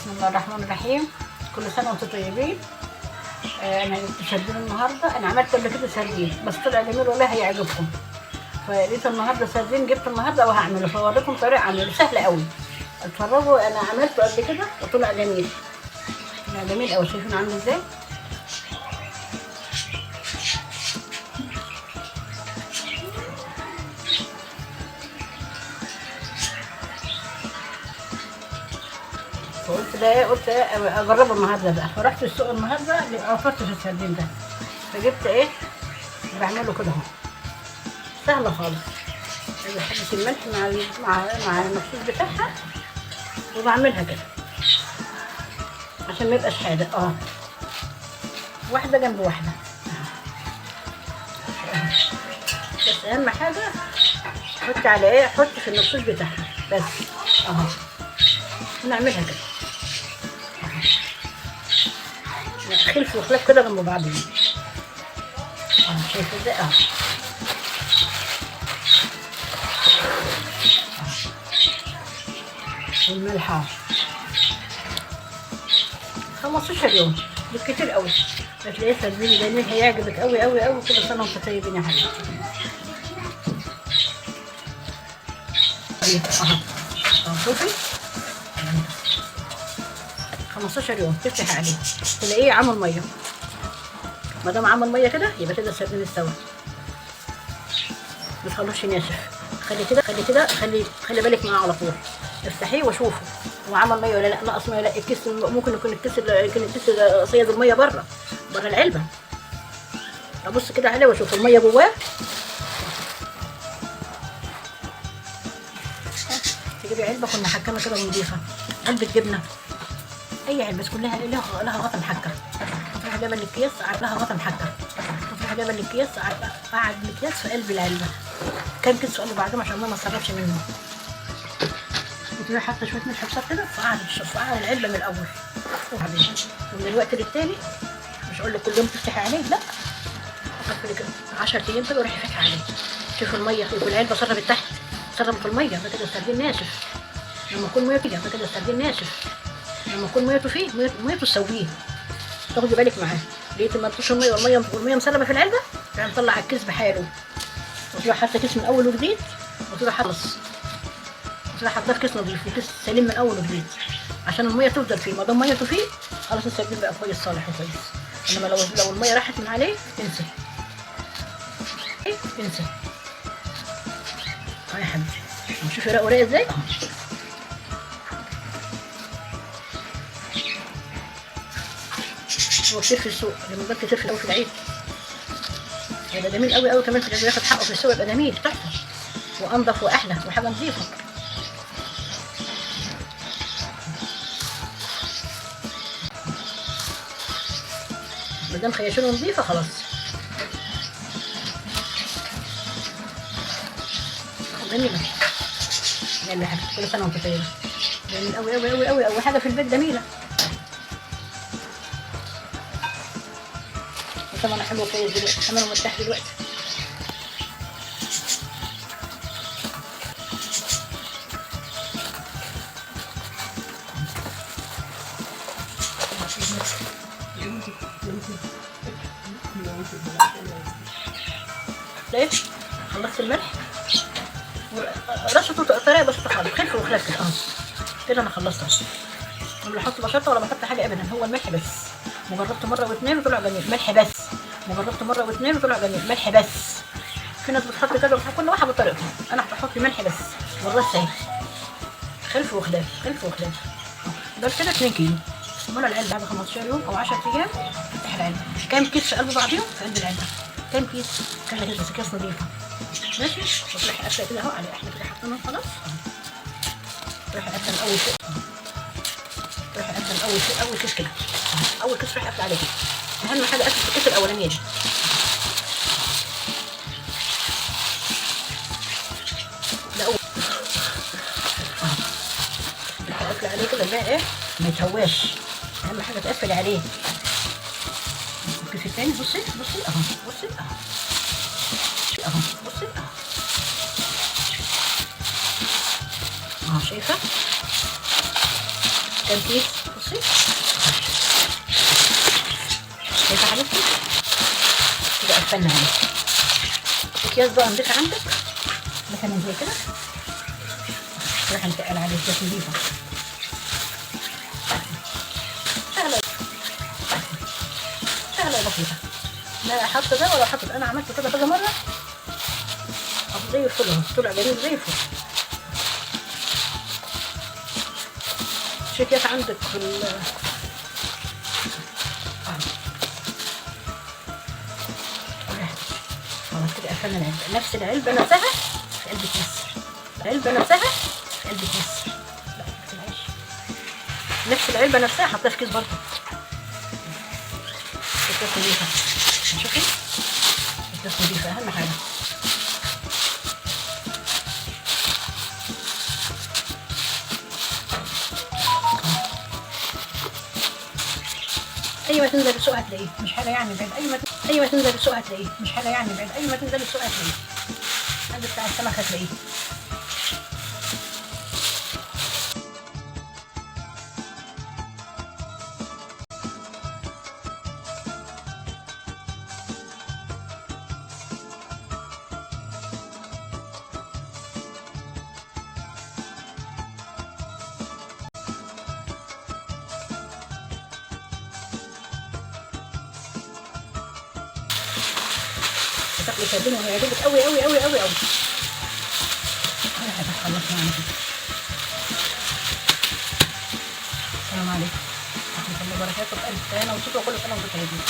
بسم الله الرحمن الرحيم. كل سنة وانتم طيبين. انا جبت سردين النهارده. انا عملت قبل كده سردين بس طلع جميل والله هيعجبكم. فلقيت النهارده سردين، جبت النهارده وهعمله، فاوريكم طريقه عمله سهلة قوي. اتفرجوا، انا عملته قبل كده وطلع جميل، طلع جميل قوي. شايفين عامل ازاي؟ فقلت ده ايه، قلت ايه اجربه النهارده بقى. فرحت السوق النهارده عثرت في السردين ده، فجبت ايه بعمله كده اهو، سهلة خالص. حبه الملح مع المخصوص بتاعها، وبعملها كده عشان ما يبقاش حادق. واحدة جنب واحدة. بس اهم حاجة حط على ايه، حط في المخصوص بتاعها بس اهو. نعملها كده خلف وخلاف كده جنب بعضهم. شايفه ازاي؟ والملح اهو. 15 يوم بالكتير قوي هتلاقيه سردين جميل، هيعجبك قوي قوي قوي. كل سنة وانتم طيبين يا حبيبتي. اهو شوفي 15 يوم تفتح عليه تلاقيه عمل مية. ما دام عمل مية كده يبقى كده السردين استوى. ما تخلوش ناشف، خلي كده خلي كده خلي خلي بالك معاه على طول. افتحيه وشوفه هو عمل مية ولا لا، نقص مية ولا لا. الكيس ممكن يكون الكيس صيد المية بره العلبة. ابص كده عليه واشوف المية جواه. تجيبي علبة كنا محكمة كده ونضيفه، علبة جبنه، اي علبة بس كلها لها غطا محكم. تروح جايبه الاكياس لها غطا محكم، تروح جايبه الاكياس قعد الاكياس في قلب العلبة، كام كيس في قلب بعضهم عشان ما نصرفش منه. وتروح حاطه شوية ملح بصل كده في قعر العلبة من الاول. وبعدين ومن الوقت للتاني، مش اقول لك كل يوم تفتحي عليه، لا، اقفلي كده 10 ايام كده وروحي فاتحة عليه. شوفي المية يكون العلبة سربت تحت، سربت المية، ده كده السردين ناشف. لما يكون ميته كده كده السردين ناشف. لما يكون ميته فيه ميته تسويه، تاخدي بالك معاه. لقيتي ما فيش المية والمية مسربه في العلبة، تروح مطلع الكيس بحاله، وتروح حاطه كيس من اول وجديد، وتروح خلص تروح حاطاه في كيس نظيف وكيس سليم من اول وجديد عشان المية تفضل فيه. ما دام ميته فيه خلاص السردين بقى كويس صالح وكويس. انما لو المية راحت من عليه انسى انسى. يا حبيبتي شوفي رق ورق ازاي. هو كتير في السوق، لما بقى كتير في العيد هيبقى جميل قوي قوي. كمان في العيد ياخد حقه في السوق، يبقى جميل تحفة وانضف واحلى وحاجه نظيفة. ما دام خياشينه نظيفة خلاص. جميلة. يلا يا حبيبتي كل سنة وانت طيبة. جميل قوي قوي قوي قوي قوي، حاجة في البيت جميلة. طبعا حلو كويس دلوقتي، ثمنه مرتاح دلوقتي. ليه؟ خلصت الملح رشته طريقه بسيطة خالص، خلف وخلاف كده كده انا خلصتها. ما بحط بشطه ولا بحط حاجة ابدا، هو الملح بس. مجربته مرة واثنين وطلع جميل، ملح بس. مجربته مرة واثنين وطلع جميل، ملح بس. في ناس بتحط كذا وبتحط، كل واحدة بطريقتها. انا بحط ملح بس والرشه اهي، خلف وخلاف خلف وخلاف. دول كده 2 كيلو. مرة العلبة بعد 15 يوم او 10 ايام تفتح العلبة. كام كيس في قلب بعضهم؟ في قلب العلبة كام كيس؟ كذا كده بس، كيس نظيفة ماشي. وتروحي قافله كده اهو على احنا كده حاطينهم خلاص. تروحي قافله اول شيء، تروحي قافله اول شيء، اول كيس كده، اول كيس تروحي قافله عليه كده. اهم حاجة قافله الكيس الاولانية دي. ده اول قافله عليه كده بقى ايه، ما يتهواش. اهم حاجة تقفل عليه. الكيس الثاني بصي بصي اهو، بصي اهو اهو، بصي اهو اهو. شايفه كام كيس؟ بصي بصي شايفه حبيبتي كده قفلنا اهي. اكياس بقى نضيفه عندك مثلا زي كده، راح نتقل عليه اكياس نضيفه سهلة سهلة بسيطة. لا حط ده ولا حط ده، انا عملت كده كذا مرة اهو زي الفل اهو، طلع جميل زي الفل. شي اكياس عندك في ال خلاص كده قفلنا العلبة. نفس العلبة نفسها في علبة كيس، العلبة نفسها في علبة كيس، لا ما تقلقش، نفس العلبة نفسها حطيها في كيس برضه. اكياس نضيفه، شوفي اكياس نضيفه اهم حاجة. اي ما تنزل السوق هتلاقيه، مش حاجة يعني بعيد. اي ما تنزل السوق هتلاقيه، مش حاجة يعني بعيد. اي ما تنزل السوق هتلاقيه، عند بتاع السمك هتلاقيه. تاكلي سردين وهيعجبك قوي قوي قوي قوي قوي. انا خلصنا على كده. السلام عليكم ورحمة الله وبركاته. بألف سلامة وشكرا، كل سنة وانتم طيبين.